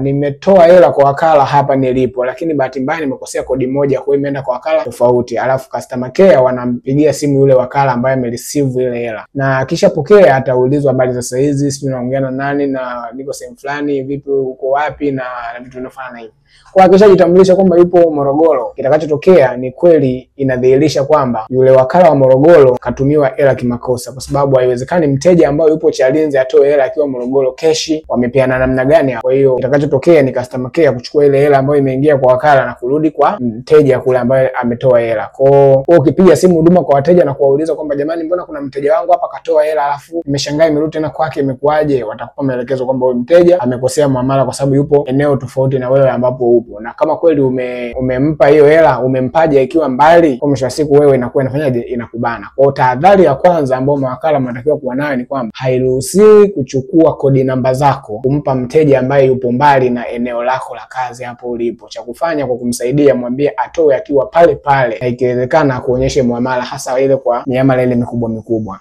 nimetoa hela kwa wakala hapa nilipo, lakini bahati mbaya nimekosea kodi moja, kwa hiyo imeenda kwa wakala tofauti. Alafu customer care wanampigia simu yule wakala ambaye amereceive ile hela, na akishapokea ataulizwa habari za saizi, sijui naongea na nani na niko sehemu fulani, vipi, uko wapi, na vitu vinavyofanana hivyo. Kwa akishajitambulisha kwamba yupo Morogoro, kitakachotokea ni kweli inadhihirisha kwamba yule wakala wa Morogoro katumiwa hela kimakosa, kwa sababu haiwezekani mteja ambaye yupo Chalinze atoe hela akiwa Morogoro keshi. Wamepeana namna gani? Kwa hiyo kitakachotokea ni customer care kuchukua ile hela ambayo imeingia kwa wakala na kurudi kwa mteja kule ambaye ametoa hela. Kwa hiyo ukipiga simu huduma kwa wateja na kuwauliza kwamba jamani, mbona kuna mteja wangu hapa katoa hela alafu nimeshangaa imerudi tena kwake, imekuaje? Watakupa maelekezo kwamba huyu mteja amekosea muamala kwa sababu yupo eneo tofauti na wewe ambapo upo, na kama kweli umempa hiyo hela, umempaje ikiwa mbali, kwa mwisho wa siku wewe inakuwa inafanyaje, inakubana. Kwa hiyo tahadhari ya kwanza ambayo mawakala mnatakiwa kuwa nayo ni kwamba hairuhusiwi kuchukua kodi namba zako kumpa mteja ambaye yupo mbali na eneo lako la kazi hapo ulipo. Cha kufanya kwa kumsaidia, mwambie atoe akiwa pale pale, na ikiwezekana kuonyeshe muamala, hasa ile kwa miamala ile mikubwa mikubwa.